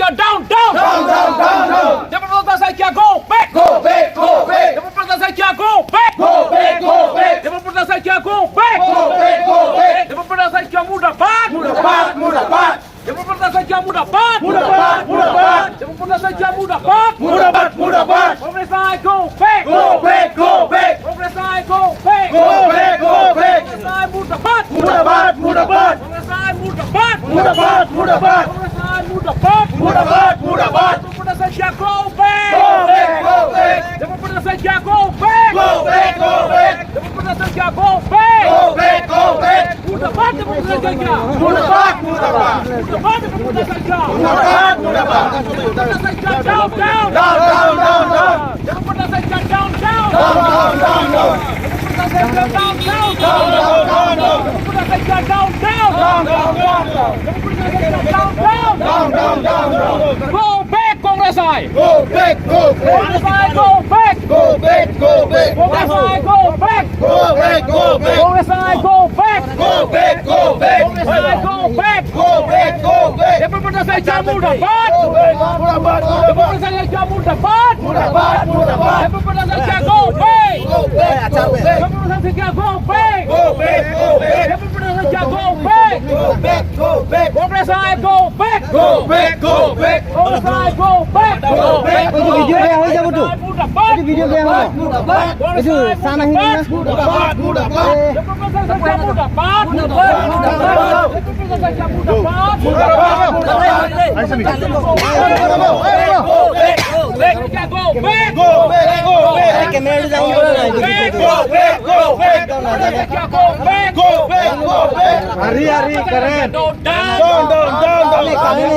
Saikia down, down. Down, down, down, down. Debabrata Saikia go back. Go back, go back. Debabrata Saikia go back. Go back, go back. Debabrata Saikia go back. Go back, go back. Debabrata Saikia মুৰ্দাবাদ। মুৰ্দাবাদ, মুৰ্দাবাদ। Debabrata Saikia মুৰ্দাবাদ। মুৰ্দাবাদ, মুৰ্দাবাদ। Debabrata Saikia মুৰ্দাবাদ। মুৰ্দাবাদ, মুৰ্দাবাদ। Congress I go back. Go back, go back. Congress I go back. Go back, go back. Congress I মুৰ্দাবাদ। মুৰ্দাবাদ, মুৰ্দাবাদ। Congress I মুৰ্দাবাদ। মুৰ্দাবাদ, মুৰ্দাবাদ। Congress I মুৰ্দাবাদ। মুৰ্দাবাদ, মুৰ্দাবাদ। Debabrata Saikia go back. Go back, go back. Debabrata Saikia go back. Go back, go back. Debabrata Saikia go back. Go back, go back. মুৰ্দাবাদ Debabrata Saikia. মুৰ্দাবাদ, মুৰ্দাবাদ। মুৰ্দাবাদ Debabrata Saikia. মুৰ্দাবাদ, মুৰ্দাবাদ। Debabrata Saikia down, down. Down, down, down, down. Debabrata Saikia down, down. Down, down, down, down. Debabrata Saikia down, down. Down, down, down, down. Debabrata Saikia down, down. Down, down, down, down. Debabrata Saikia down, down. Down, down, down, down. Go back, Congress I. Go back, go back. Congress I go back. Go back, go back. Congress I go back. Go back, go back. Congress I go back. Go back, go back. Congress I go back. Go back, go back. Debabrata Saikia মুৰ্দাবাদ। Go back, মুৰ্দাবাদ, মুৰ্দাবাদ। Debabrata Saikia মুৰ্দাবাদ। মুৰ্দাবাদ, মুৰ্দাবাদ। Debabrata Saikia go back. Go back, go back. Debabrata Saikia go back. Go back, go back. Debabrata Saikia go back. Go back, go back. Congress I go back. Go back, go back. Congress I go back. Go back, এইটো video' বেয়া হৈ যাবতো। মুৰ্দাবাদ। এইটো video' বেয়া হ'ব। মুৰ্দাবাদ, এইটো চান আহিব না। মুৰ্দাবাদ, মুৰ্দাবাদ। Debabrata Saikia মুৰ্দাবাদ। মুৰ্দাবাদ। Debabrata Saikia মুৰ্দাবাদ। মুৰ্দাবাদ, মুৰ্দাবাদ। Go back, go back. Go back. Go back, go back. কেমেৰাটো যাব নাই। Go back, go back. Go back. Go back, go back. হাৰি হাৰি current. Down, down. Down, down, down, down.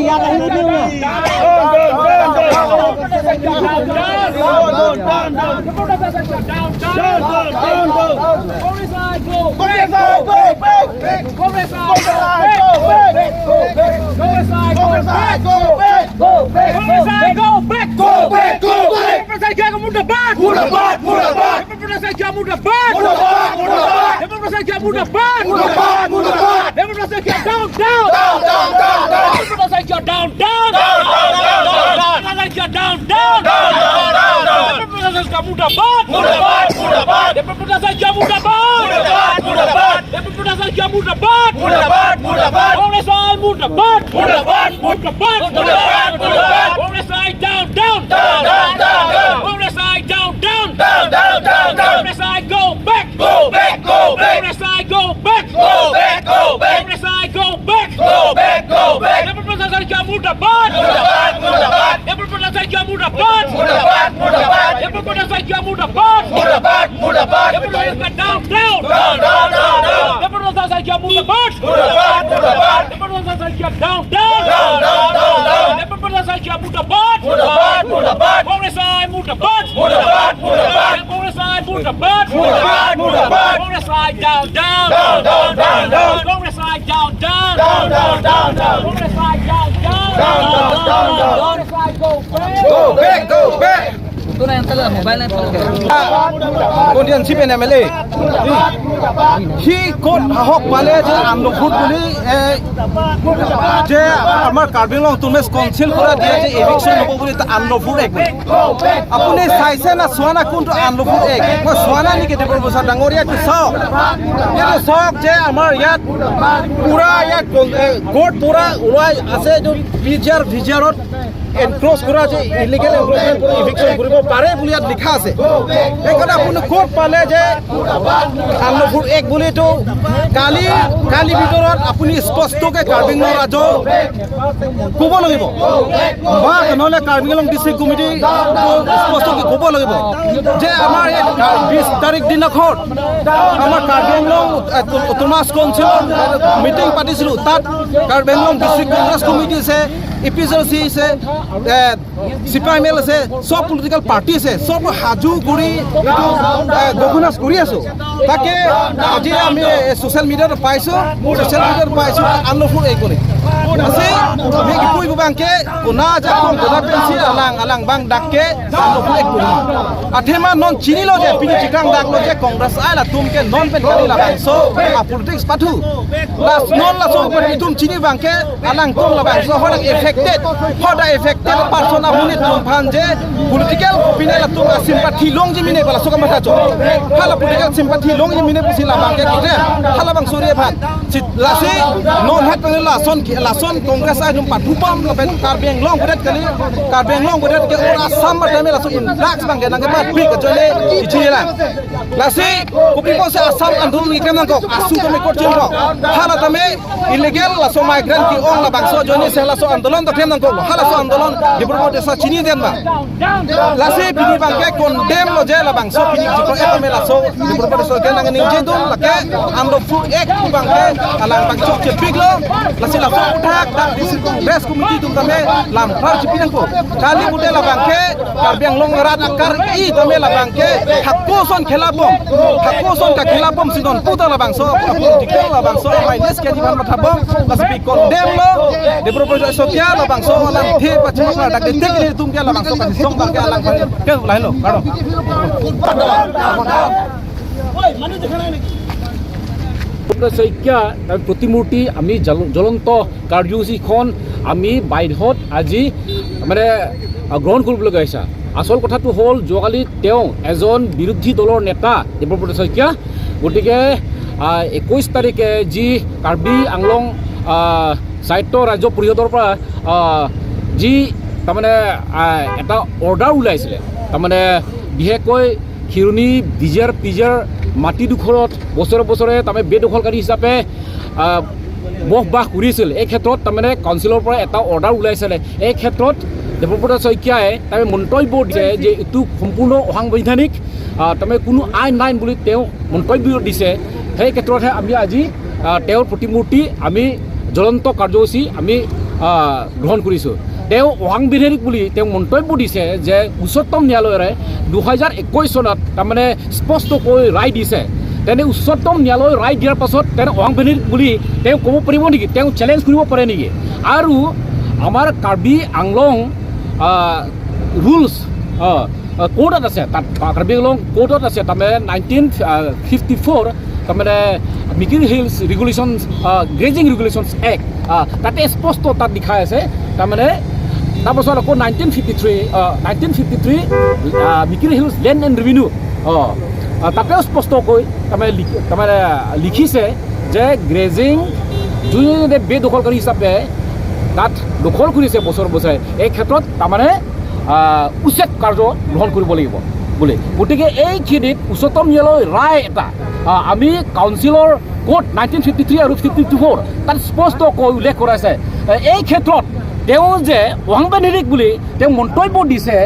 ইয়াত আহিব দিওঁ না। Down, down, down, down. Down, down. Down, down, down. Down, down. Down, down, down, down. Congress I go Congress back. I go back. Congress I Congress go I back. Go back. Go back. Congress I go Congress I back. Go back. Go back. Congress I go back. Go back, go back. Debabrata Saikia মুৰ্দাবাদ। মুৰ্দাবাদ, মুৰ্দাবাদ। Debabrata Saikia মুৰ্দাবাদ। মুৰ্দাবাদ, মুৰ্দাবাদ। Debabrata Saikia মুৰ্দাবাদ। মুৰ্দাবাদ, মুৰ্দাবাদ। Debabrata Saikia down, down. Down, down, down, down. Debabrata Saikia down, down. Down, down, down, down. Debabrata Saikia down, down. Down, down, down, down. Debabrata Saikia মুৰ্দাবাদ। মুৰ্দাবাদ, মুৰ্দাবাদ। Debabrata Saikia মুৰ্দাবাদ। মুৰ্দাবাদ, মুৰ্দাবাদ। Debabrata Saikia মুৰ্দাবাদ। মুৰ্দাবাদ, মুৰ্দাবাদ। Congress I মুৰ্দাবাদ। মুৰ্দাবাদ, মুৰ্দাবাদ। মুৰ্দাবাদ, মুৰ্দাবাদ। Congress I down, down. Down, down, down, down. Congress I down, down. Down, down, down, down. Congress I go back. Go back, go back. Congress I go back. Go back, go back. Congress I go back. Go back, go back. Debabrata Saikia মুৰ্দাবাদ। মুৰ্দাবাদ, মুৰ্দাবাদ। Debabrata Saikia মুৰ্দাবাদ। মুৰ্দাবাদ, মুৰ্দাবাদ। Debabrata Saikia মুৰ্দাবাদ। মুৰ্দাবাদ, মুৰ্দাবাদ। Debabrata Saikia down, down. Down, down, down, down. Debabrata Saikia মুৰ্দাবাদ। মুৰ্দাবাদ, মুৰ্দাবাদ। Debabrata Saikia down, down. Down, down, down, down. Debabrata Saikia মুৰ্দাবাদ। মুৰ্দাবাদ, মুৰ্দাবাদ। Congress I মুৰ্দাবাদ। মুৰ্দাবাদ, মুৰ্দাবাদ। Congress I মুৰ্দাবাদ। মুৰ্দাবাদ, মুৰ্দাবাদ। Congress I down, down. Down, down, down, down. Congress I down, down. Down, down, down, down. Congress I down, down. Down, down, down, down. Congress I go back. Go back, go back. Chief N M L A সি ক'ত সাহস পালে যে আনলফুট বুলি যে আমাৰ Karbi Anglong autonomous council পৰা দিয়ে যে এভিকশ্যন হ'ব বুলি আনলফুল এক্ট বুলি? আপুনি চাইছে না চোৱা না কোনটো আনলফুল এক্ট? মই চোৱা নাই নেকি? দেৱৰ বছৰ ডাঙৰীয়া, এইটো চাওক, এইটো চাওক যে আমাৰ ইয়াত পূৰা ইয়াত কোৰ্ট পূৰা ওলাই আছে। এইটো P G R V G আৰত এনক্ৰ'চ কৰা যে ইলিগেল এনক্ৰ'চমেণ্ট ইভিকশ্যন কৰিব পাৰে বুলি ইয়াত লিখা আছে। সেইকাৰণে আপুনি ক'ত পালে যে আনলফুল এক্ট বুলি? এইটো কালি ভিতৰত আপুনি স্পষ্টকৈ কাৰ্বি আংলং ৰাজ্য ক'ব লাগিব বা নহ'লে কাৰ্বি আংলং ডিষ্ট্ৰিক্ট কমিটি স্পষ্টকৈ ক'ব লাগিব যে আমাৰ এই 20 তাৰিখ দিনাখন আমাৰ কাৰ্বি আংলং অট'নমাছ কাউন্সিলৰ মিটিং পাতিছিলোঁ। তাত কাৰ্বি আংলং ডিষ্ট্ৰিক্ট কংগ্ৰেছ কমিটি আছে, এ পি এল চি আছে, C P I am L আছে, চব পলিটিকেল পাৰ্টি আছে, চব সাজু কৰি এইটো ঘোষণা কৰি আছোঁ। তাকে আজি আমি ছ'চিয়েল মিডিয়াত পাইছোঁ আনলফুল এই কৰি আছে। bangke kuna ja kong kuna pensi alang alang bang dakke ando fu ek kuma athema non chini lo je pini chikang dak lo je Congress ai la tum ke non pen kali la bang so a politics pathu la non la so pen tum chini bangke alang tum la bang so hodak affected hoda affected person amuni tum phan je political opinion la tum sympathy long je mine bala so ka mata cho hala political sympathy long je mine pusi la bangke kite hala bang sore phan lasi non hat kali lason lason Congress ai dum pathu pam la pen Karbi Anglong budet kali Karbi Anglong budet ke or Assam ma tame laso in blacks bangke nang ma big jole ichi la lasi kupi ko se Assam andolon ki kem nang ko asu tame ko chim ko hala tame illegal laso migrant ki ong la bangso joni se laso andolon to kem nang ko hala so andolon dibro desa chini den ba lasi pini bangke condemn lo je la bangso pini jiko etame laso dibro desa ke nang ning jedum la ke ando fu ek bangke alang bangso che big lo lasi laso uthak dak disi Congress committee tum tame lam phar chipinang ko kali bude la bangke Karbi Anglong rat akar i tame la bangke hakoson khelabom hakoson ka khelabom sidon puta la bangso political la bangso minus ke jiban mathabom lasi bi condemn lo dibro sokia la bangso alang the pachma dak tek ni tum ke la bangso ka song bangke alang ke lai lo karo ঐ মানুহ দেখা নাই নেকি? শইকীয়া তাৰ প্ৰতিমূৰ্তি আমি জ্বলন্ত কাৰ্যসূচীখন আমি বাধ্যত আজি মানে গ্ৰহণ কৰিবলগীয়া হৈছে। আচল কথাটো হ'ল যোৱাকালি তেওঁ এজন বিৰোধী দলৰ নেতা দেৱব্ৰত শইকীয়া, গতিকে 21 তাৰিখে যি কাৰ্বি আংলং সাহিত্য ৰাজ্য পৰিষদৰ পৰা যি তাৰমানে এটা অৰ্ডাৰ ওলাইছিলে, তাৰমানে বিশেষকৈ খিৰণি বিজেৰ পিজেৰ মাটিডোখৰত বছৰে বছৰে তাৰমানে বেদখলকাৰী হিচাপে বসবাস কৰিছিল। এই ক্ষেত্ৰত তাৰমানে কাউন্সিলৰ পৰা এটা অৰ্ডাৰ ওলাইছিলে। এই ক্ষেত্ৰত দেৱব্ৰত শইকীয়াই তাৰমানে মন্তব্য দিছে যে এইটো সম্পূৰ্ণ অসাংবিধানিক, তাৰমানে কোনো আইন নাই বুলি তেওঁ মন্তব্য দিছে। সেই ক্ষেত্ৰতহে আমি আজি তেওঁৰ প্ৰতিমূৰ্তি আমি জ্বলন্ত কাৰ্যসূচী আমি গ্ৰহণ কৰিছোঁ। তেওঁ অসাংবিধানিক বুলি তেওঁ মন্তব্য দিছে যে উচ্চতম ন্যায়ালয়ে 2021 চনত তাৰমানে স্পষ্টকৈ ৰায় দিছে। তেনে উচ্চতম ন্যায়ালয়ে ৰায় দিয়াৰ পাছত তেনে অসাংবিধানিক বুলি তেওঁ ক'ব পাৰিব নেকি? তেওঁ চেলেঞ্জ কৰিব পাৰে নেকি? আৰু আমাৰ কাৰ্বি আংলং ৰুলছ কোৰ্টত আছে, তাত কাৰ্বি আংলং কোৰ্টত আছে, তাৰমানে 1954 তাৰমানে Mikir Hills Regulations Grazing Regulations Act তাতে স্পষ্ট তাত লিখা আছে। তাৰমানে তাৰপাছত আকৌ 1953 Mikir Hills Land and Revenue অঁ তাতেও স্পষ্টকৈ তাৰমানে তাৰমানে লিখিছে যে গ্ৰেজিং যোনে বেদখলকাৰী হিচাপে তাত দখল কৰিছে বছৰ বছৰে, এই ক্ষেত্ৰত তাৰমানে উচ্ছেদ কাৰ্য গ্ৰহণ কৰিব লাগিব বুলি। গতিকে এইখিনিত উচ্চতম ন্যায়ালয় ৰায় এটা আমি কাউন্সিলৰ কোৰ্ট 1953 আৰু 54 তাত স্পষ্টকৈ উল্লেখ কৰা আছে। এই ক্ষেত্ৰত তেওঁ যে অসাংবিধানিক বুলি তেওঁ মন্তব্য দিছে,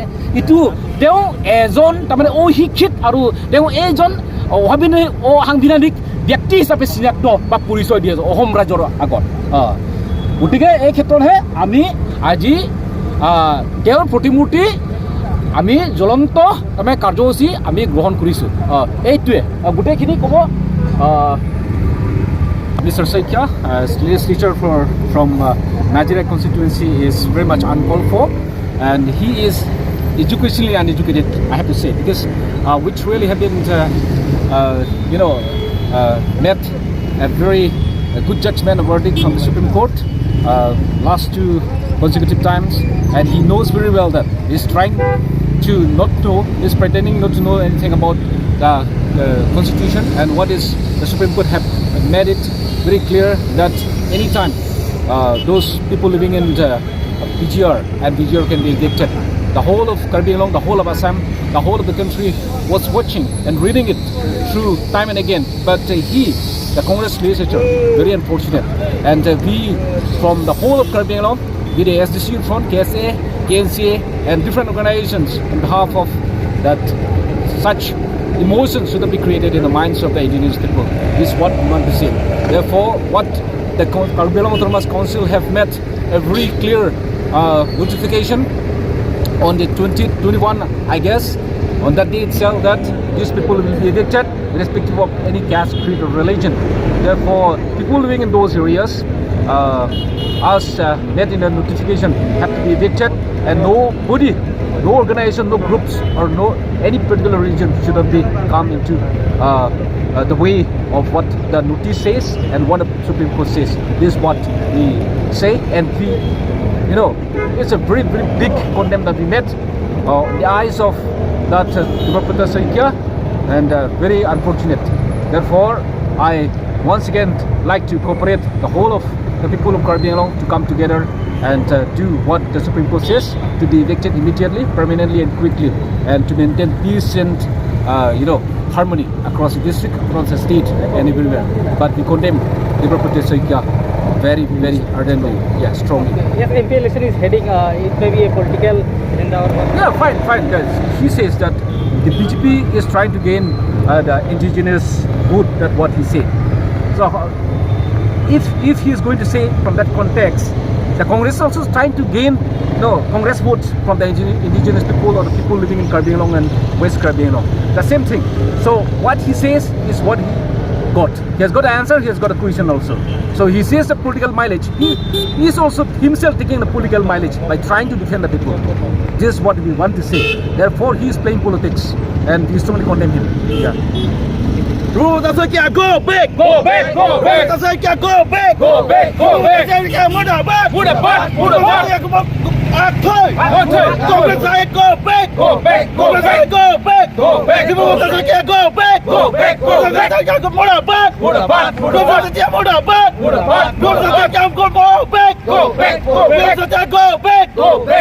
ইটো তেওঁ এজন তাৰমানে অশিক্ষিত আৰু তেওঁ এইজন অসাংবিধানিক ব্যক্তি হিচাপে চিনাক্ত বা পৰিচয় দিয়ে অসম ৰাজ্যৰ আগত। গতিকে এই ক্ষেত্ৰতহে আমি আজি তেওঁৰ প্ৰতিমূৰ্তি আমি জ্বলন্ত তাৰমানে কাৰ্যসূচী আমি গ্ৰহণ কৰিছোঁ। এইটোৱে গোটেইখিনি ক'ব। Mr. Saikia, as legislature from Nazira constituency is very much uncalled for, and he is educationally uneducated, I have to say, because which really have been, met a very good judgment verdict from the Supreme Court last two consecutive times, and he knows very well that he's trying to not know, he's pretending not to know anything about the Constitution and what is the Supreme Court have made it very clear that anytime those people living in the PGR and VGR can be evicted. The whole of Karbi Anglong, the whole of Assam, the whole of the country was watching and reading it through time and again. But he, the Congress legislature, very unfortunate. And we, from the whole of Karbi Anglong, with the SDC in front, KSA, KNCA, and different organizations on behalf of that such emotions shouldn't be created in the minds of the indigenous people. This is what we want to see. Therefore, what the Karbi Anglong Autonomous Council have met a very clear notification on the 2021, I guess, on that day itself, that these people will be evicted irrespective of any caste, creed or religion. Therefore, people living in those areas us made in the notification have to be evicted, and nobody, no organization, no groups or no any particular religion should not be come into the way of what the notice says and what the Supreme Court says. This is what we say, and we, it's a very, very big condemn that we met in the eyes of that Debabrata Saikia, and very unfortunate. Therefore, I once again like to cooperate the whole of the people of Karbi Anglong to come together and do what the Supreme Court says, to be evicted immediately, permanently and quickly, and to maintain peace and harmony across the district, across the state and everywhere. But we condemn Debabrata Saikia very, very ardently, yeah, strongly. Yes, MP election is heading. It may be a political agenda or what? Yeah, fine, fine, guys. He says that the BJP is trying to gain the indigenous vote. That what he said. So, if he is going to say from that context, the Congress also is trying to gain no Congress votes from the indigenous people or the people living in Karbi Anglong and West Karbi Anglong. The same thing. So what he says is what he got. He has got an answer. He has got a question also. So he says the political mileage. He is also himself taking the political mileage by trying to defend the people. This is what we want to say. Therefore, he is playing politics, and we strongly condemn him. Yeah. Debabrata Saikia, go back! Go back, go back. Debabrata Saikia, go back! Go back, go back. মুৰ্দাবাদ! মুৰ্দাবাদ, মুৰ্দাবাদ। Congress Congress, go back! Go back, go Congress back. Go back! Go back, go Debabrata back. Saikia, go back! Go back, go back. মুৰ্দাবাদ! মুৰ্দাবাদ, মুৰ্দাবাদ। মুৰ্দাবাদ! মুৰ্দাবাদ, Congress go back! Go back, go back. Go back! Go back,